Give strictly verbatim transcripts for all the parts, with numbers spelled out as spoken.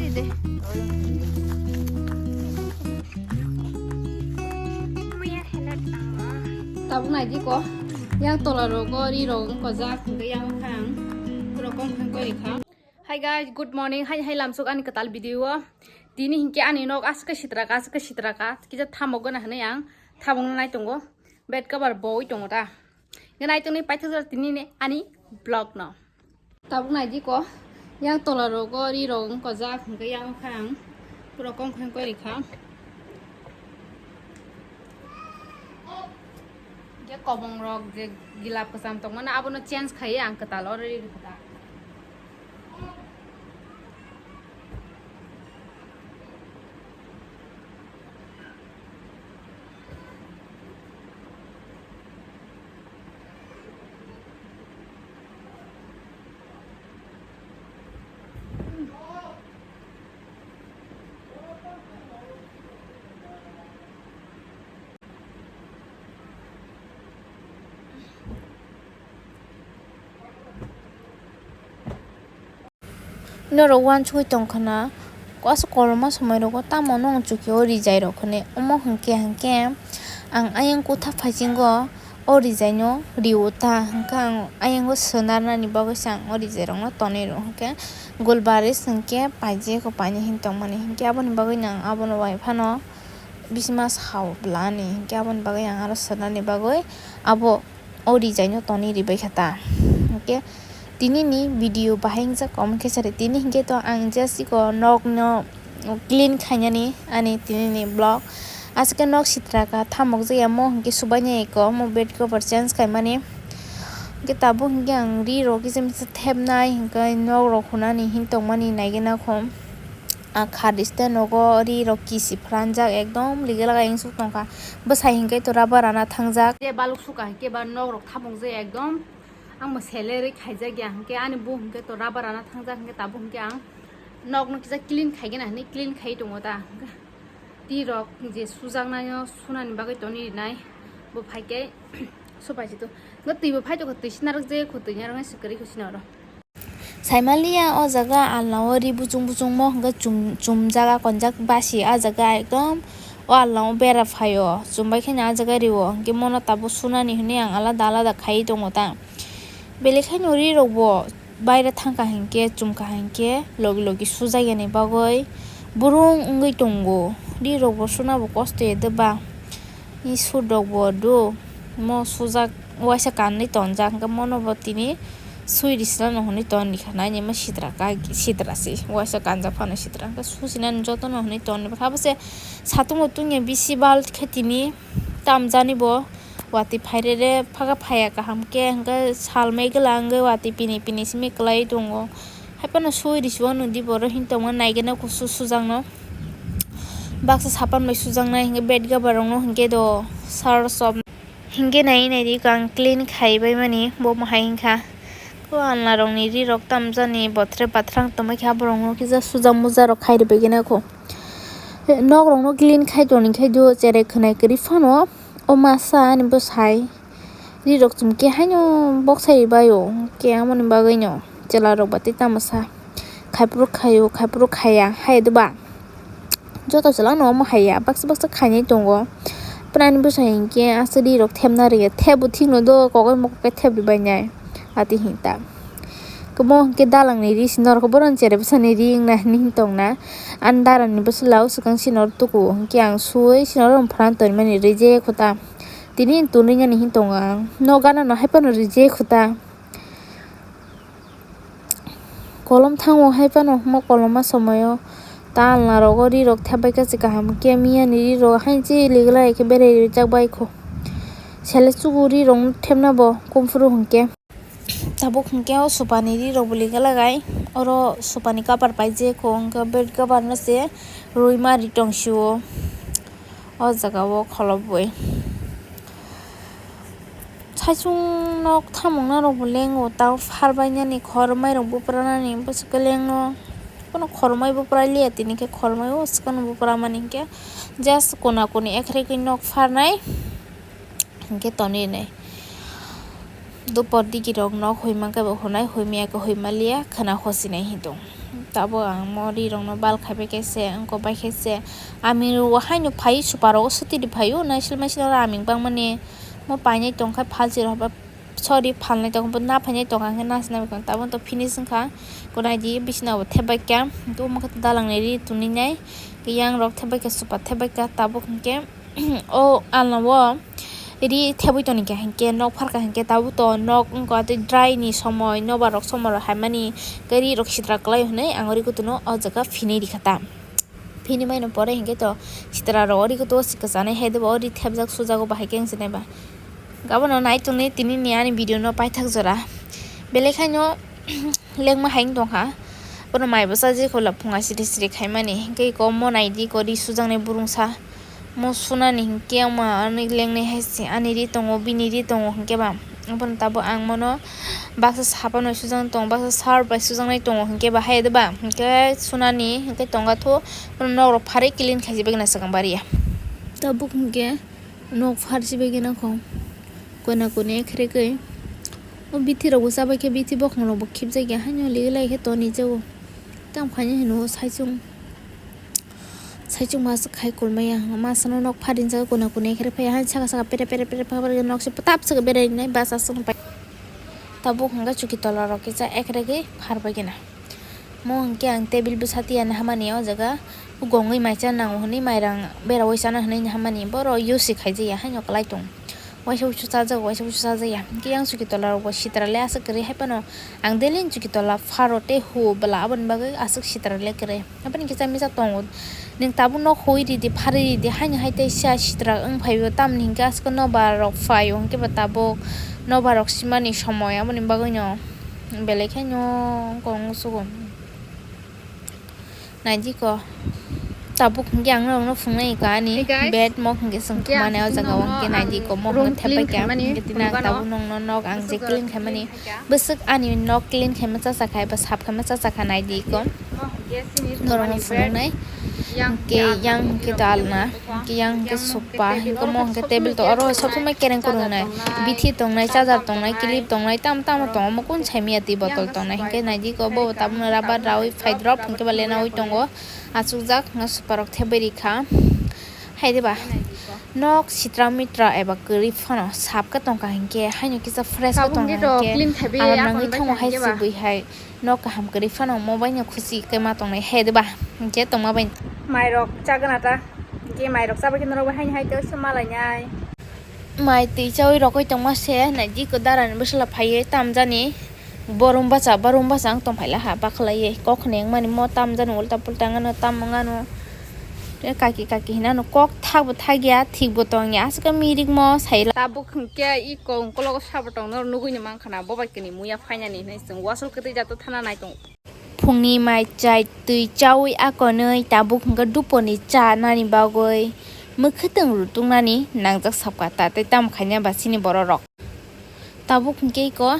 Tabuk naidi ko, yang tola rogo ri rog wngkha jak, hwnkhe yang wngkha ang, rokong hwnkhe rikha. Hi guys, good morning. Hai hai lamsok ani kwtal video o. Tini hinkhe ani nok aswk khe sitraka, aswk khe sitraka. Kisa thamok gana hwnwi ang thamokno nai tongo. Bed cover boi tongo ta. Nai tongni paithakjak tini ni ani vlog no. Tabuk naidi ko, yang tola rogo ri rog wngkha jak, hwnkhe yang wngkha ang pura kong khoi koi rikha. Je kobong rok je gilap kwcham tongmani abono change khaiwi ang kwtal oro ri rikha ta. Norok uansugui tongkha na, aswk koloma somoi rogo tamo nw chukhe o rijai rok hwnwi. Omo hwnkhe hwnkhe ang ayang kutha phaisingo o rijai no rio ta hwnkhe ang ayang o swnarnani bagwi se ang o rijai rok no tonwi rw hwnkhe gulbaris hwnkhe paijak o painai hin tongmani hwnkhe aboni bagwi no ang abono bai phano bisima sao bwlani hwnkhe aboni bagwi ang aro swnarni bagwi abo o rijai no tonwi ribai kha ta. Hwnkhe tini ni video bahai wngjak comment khe sari. Tini hwnkhe to ang just iko nok no clean khainani ani tini ni vlog. Aswk khe nok sitra kha thamok jaya mo hwnkhe subaina iko mo bed cover change khaimani. Hwnkhe tabuk hwnkhe ang ri rok kisa misa thepnai hwnkhe nok rok hunani hin tongmani naigena kho. A khat stand nogo ri rok kisi phranjak ekdom liga laga ingsuk tongkha. Bwsai hinkhe to rubber ana thangjak. Je baluk suka hinkhe ba nok rok thamung je ekdom. Ang bo salary khaijak ya hinkhe ani bo hinkhe to rubber ana thangjak hinkhe tabuk hinkhe ang nok no kisa clean khaigena hinwi clean khai tongo ta. Ri rok je sujaknai no sunani bagwi toni rinai bo phaikhe supai situ. Ngo twi bo phai tongkha twi sinarok je kho twi narok nai se kwrwi kho sinaro. Saimaliya o jaga alna o ri buchung buchung mo hwnkhe chum, chumjak akonjak basi ah jaga ekdom o alna o bera phaio chumbai khe no ah jaga rio hwnkhe mono tabuk sunani hinwi ang alada alada khaiwi tongo ta. Belai kheno ri rok bo baire thangkha hinkhe chumkha hinkhe logi logi sujakya ni bagwi burung wngwi tongo. Ri rok bo suna bo kosto ya de ba. Ni sudok bo do mo sujak waisa kanwi tonjak hwnkhe mono bo tini sui risina no hwnwi ton rikha nainima sitra ka sitra se waisa kanjak phano sitra hwnkhe susinani jotono hwnwi ton rikha abo se satung bo tungya bisi bal khe tini tamjani bo watwi phairere phaka phaiya kaham khe hwnkhe sal mai gwla wngwi watwi pini pini simi kwlaiwi tongo. Haiphano sui risi o nw di borok hintongma naigena kusu sujakno baksa sapan bai sujaknai hinkhe bed cover rokno hinkhe do sar sop hinkhe nai nai di ang clean khai bai mani bo mohai hinkha. O alna rokni ri rok tamjani bothre bathrang tongma khe aborokno kisa sujak mujak rok khai rwbaigena kho. Nok rokno clean khai toni khai do cherai khwnai kwrwi phano o masa ani bwsai. Ri rok chum khe haino boksai bai o, hwnkhe amoni bagwi no chwla rok ba tei tamo sa, khaiphuru khai o, khaiphuru khaiya, hai de ba. Joto chwla no omo haiya, baksa baksa khainai tongo. Pwnani bwsai hinkhe aswk ri rok thepna rwya, thep bo thik no do, kokoi mokol khe thep rwbainai, ati hinta. Kwbangma hinkhe dalangni ri si norok bohrokni cherai bwsani ri wngna hinwi tongna. Ani darani bwswla o swkang si norok tuku, hinkhe ang suwi si norok phan tonmani reject kho ta. Tini tonwi nani hin tongo ang. Nok gana no hai phano reject kho ta. Kolom thango hai phano mo koloma somoyo ta alna rogo ri rok thep bai kha se kaham khe miya ni ri rok hain se ligla hai khe berai rijak bai kho. Sele chugo ri rok thepna bo kumphuru hinkhe. Tabuk hinkhe o sopa ni ri rok bo ligla gai oro sopa ni cover paijak kho hinkhe bed cover no se rwi ma ri tong sio. O jaga o kholobwi saichung nok thamung narok bo lengo tao pharbai nani khormai rok bupra nani bwswk khe lengno khormai bupra liya tini khe khormai o swkang bupra mani hinkhe just kona koni ekrekwi nok pharnai hinkhe tonwi nai. Dopor digi rok nok hoi mankhe bo hwnai, hoi maya khe hoi maliya, khwna hosinai hinwi tong. Tabuk ang mo ri rokno bal khaibai khe se, wngkok bai khe se. Aming rok haino phai, super rok suti ri phaio, naisil maisil oro aming bangmani mo painai tongkha, phalsi rok ba, sorry, phalnai tongkha, na phainai tongkha hwnkhe na sinai tong. Tabuk to finish wngkha, ko nai di, bisina bo thepbai kha, hwnkhe omo khe dalang ni ri tongwi nai, yang rok thepbai kha, super thepbai kha, tabuk hwnkhe. O alna o ri thebwi toni kha hinkhe nok pharkha hinkhe tabuk to nok wngkha tei dry ni somoi nobar rok somoi rok haimani tei ri rok sitra kwlai hwnwi ang ri kutuno o jaga phini rikha ta. Phini maino pore hinkhe to sitra rok o ri kutu o si kwchanai hai debo o ri thebjak sujago bahai khe wngsinai ba. Gabano nai tongni tini ni ani video no paithak jora belai khaino lengma hai wng tongkha. Bono mai bwsa je kola phunga siri siri khaimani hinkhe iko mo nai di ko ri sujaknai burungsa. Mo sunani hinkhe ama ani lengnai hai se ani ri tongo, bini ri tongo hinkhe ba. Obono tabuk ang mono baksa sapanoi sujaknai tongo, baksa surf bai sujaknai tongo hinkhe ba, hai de ba? Hinkhe sunani hinkhe tonga thu, bono nok rok pharwi clean khaisibagina swkang bariya. Tabuk hinkhe nok pharsi bagina kho, kona koni ekhrek oi. O bithi rok bo chabai khe bithi bokhong rok bo khibjak ya, haino ligi lai khe toni jago. Tamo khaini hino saichung. Saichung masa khai kolmaya, masa no nok pharinjak kona koni ekhrek phai, haino saka saka pere pere pere pere nok se tap saka berai nai bus aswk pai. Tabuk hwnka chuki tola rok kisa ekhrek oi phar bai kena. Mo hwnkhe ang table bwsa tiya nahamani o jaga, gongwi mai cha nango hwnwi mairang bera oi chana hwnwi nahamani, borok use khaijaya haino kwlai tong. Waisa usu chajak, waisa usu chajakya. Hinkhe yang chuki tola rok bo sitra le aswk kwrwi hai phano ang daily chuki tola pharo tei huo bwla aboni bagwi aswk sitra le kwrwi. Aboni kisa misa tongo. Nwng tabuk nok hui ridi, pharwi ridi, haino hai tei sia sitra wng phaio, tamni hinkhe aswk nobar rok phaio, hinkhe bo tabuk nobar rok simani somoi, aboni bagwino belai khaino kong sugo. Naidi ko, tabuk hinkhe ang norokno phungnai ka ani Hey guys. Bed mok hinkhe chwng Hinkhe ang thumani o jaga o hinkhe naidi ko mok hinkhe thepai kha. Hinkhe tini ang tabuk nokno nok ang je clean khaimani. Bwswk ani nok clean khaima chacha kha eba sap khaima chacha kha naidi ko. Norokno phunuknai. Hinkhe yang hinkhe to alna. Hinkhe yang hinkhe sukpa. Hinkhe mo hinkhe table to oro sob somoi kereng kurungnai. Bithi tongnai, charger tongnai, clip tongnai, tam tamo tongo. Omo kun saimaya twi botol tongnai. Hinkhe naidi ko bo tabukno rubber rawi phai drop hinkhe ba lena oi tongo. Achukjak no super rok thebwi rikha. Hai de ba? Nok sitra mitra eba kwrwi phano sap khe tongkha hinkhe haino kisa fresh khe tongkha hinkhe aram nangwi thango hai sibwi hai. Nok kaham kwrwi phano omo bai no khusi khe ma tongnai hai de ba? Hinkhe tongma bai. Mai rok chagana ta. Hinkhe mai rok chabai khe norok bai haino hai tei se malainai. Mai twi chaui rogwi tongma se naidi ko dara ni bwsala phaiwi tamjani. Borom bacha, borom bacha wng tongphai laha, bakhlaiwi kok hwnwi wngmani mo tamjani ulta pulta wngano, tam wngano. Tei kaki kaki hinano kok thakbo thakya, thikbo tongya, aswk mirik mo saila. Tabuk hinkhe i kok ukologo sabo tongno nugui ni mankha na, bo bai kini muya phainani hinwi chwng wasol kwtwi jato thana nai tongo. Phungni mai chai twi chaui akonwi tabuk hinkhe duponi cha nani bagwi mwkhwtwng rutungnani nangjak sapkha ta tei tamo khaina ba chini bororok. Tabuk hinkhe iko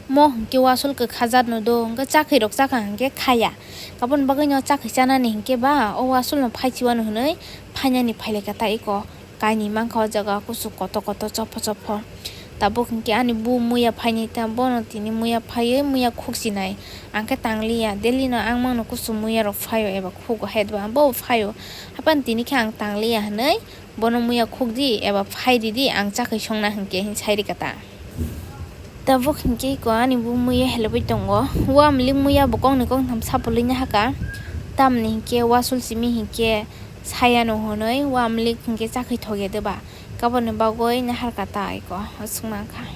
mo hinkhe wasol kwkha jat no do, hinkhe chakhwi rok chakha hinkhe khaya. Aboni bagwi no chakhwi chanani hinkhe ba o wasol no phaichi wano hinwi phainani phailaikha ta iko. Kainwi mankha o jaga kuchuk kotor kotor chopho chopho. Tabuk hinkhe ani bu muya phainai ta, bono tini muya phaiwi muya khukchinai. Ang khe tangliya, daily no ang mangno kuchuk muya rok phaio eba khugo hai ba bo phaio. Haphano tini khe ang tangliya hinwi bono muya khukdi eba phai ridi, ang chakhwi songna hinkhe hin sai rikha ta. Tabuk hinkhe iko ani bu muya helebwi tongo. Wamlik muya bo kokni koktham sapulwi nahaka. Tamni hinkhe wasol simi hinkhe sayano hwnwi wamlik hinkhe chakhwi thokya de ba. Kaboni bagwi naharkha ta iko aswk mankha.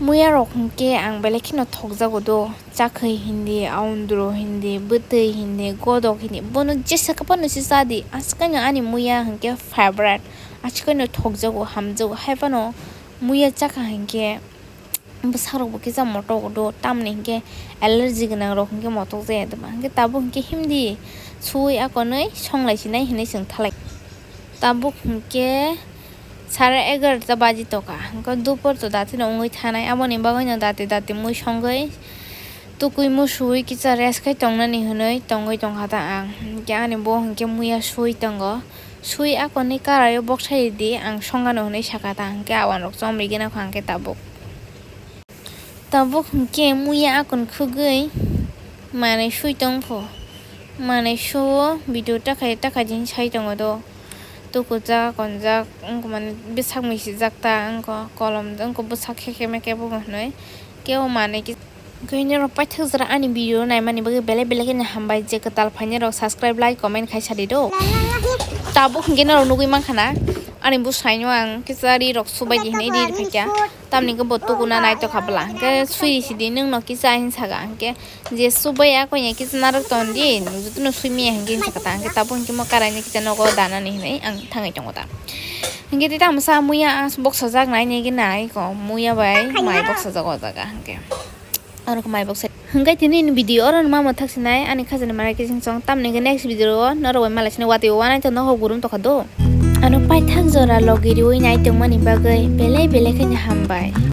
Muya rok hinkhe ang belai kheno thokjago do. Chakhwi hindi, aundro hindi, bwtwi hindi, godok hindi, bono jesa kwbangno se chadi. Aswkano ani muya hinkhe favorite. Aswkano thokjago, hamjago. Haiphano muya chakha hinkhe bwsarokbo kisa motok do, tamni hinkhe allergy gwnangrok hinkhe motok jaya deba. Hinkhe tabuk hinkhe himdi suwi akonwi songlai sinai hinwi chwng thalai. Tabuk hinkhe sare egarota baji tongkha, hinkhe dupor to datino wngwi thanai, aboni bagwino dati dati mui songwi tukui musuwi kisa rest khai tongnani hinwi tongwi tongkha ta ang. Hinkhe ani bo hinkhe muya suwi tongo, suwi akonwi karaio boksai ridi, ang songano hinwi sakha ta, hinkhe awanrok chomrigwino kha hinkhe tabuk. Tabuk hinkhe muya akon khugwi Manwi sui tong pho. Manwi suo video takhai takhai din sai tongo do. Tukujak, konjak, wngkha mane bwsak mui sijak ta, wngkha kolom, wngkha bwsak khe khe mekhe bo hinwi. Kebo manwi ki-, khe norok paithak jora ani video naimani bagwi belai belai kheno hambai, je kwtal phainairok subscribe, like, comment khai sadi do. Tabuk hinkhe norok nugwi mankha na, ani bwsaino ang kisa ri rok subai di hinwi ri phaikha. Tamni khe bo tukuna naitokha bwla, hinkhe sui sidi nwngno kisa hin saka, hinkhe je subaiya koiya kisa narwk ton di, jotono sui manya hinkhe hin saka ta, hinkhe tabuk hinkhe mo karaini kisa nogo danani hinwi ang thangwi tongo ta. Hinkhe tei tamo sa muya boksa jak nai nai khe nai ko muya bai mai boksa jak o jaga hinkhe. Oro khe mai boksa. Hinkhe tini ni video oro ma mwthak sinai ani khajani mara khe song tamni khe next video o norok bai malai sinai watwi o wanai to nohok gurum tokha do. Ano paithak jora logi riwi nai tongmani bagwi belai belai kheno hambai.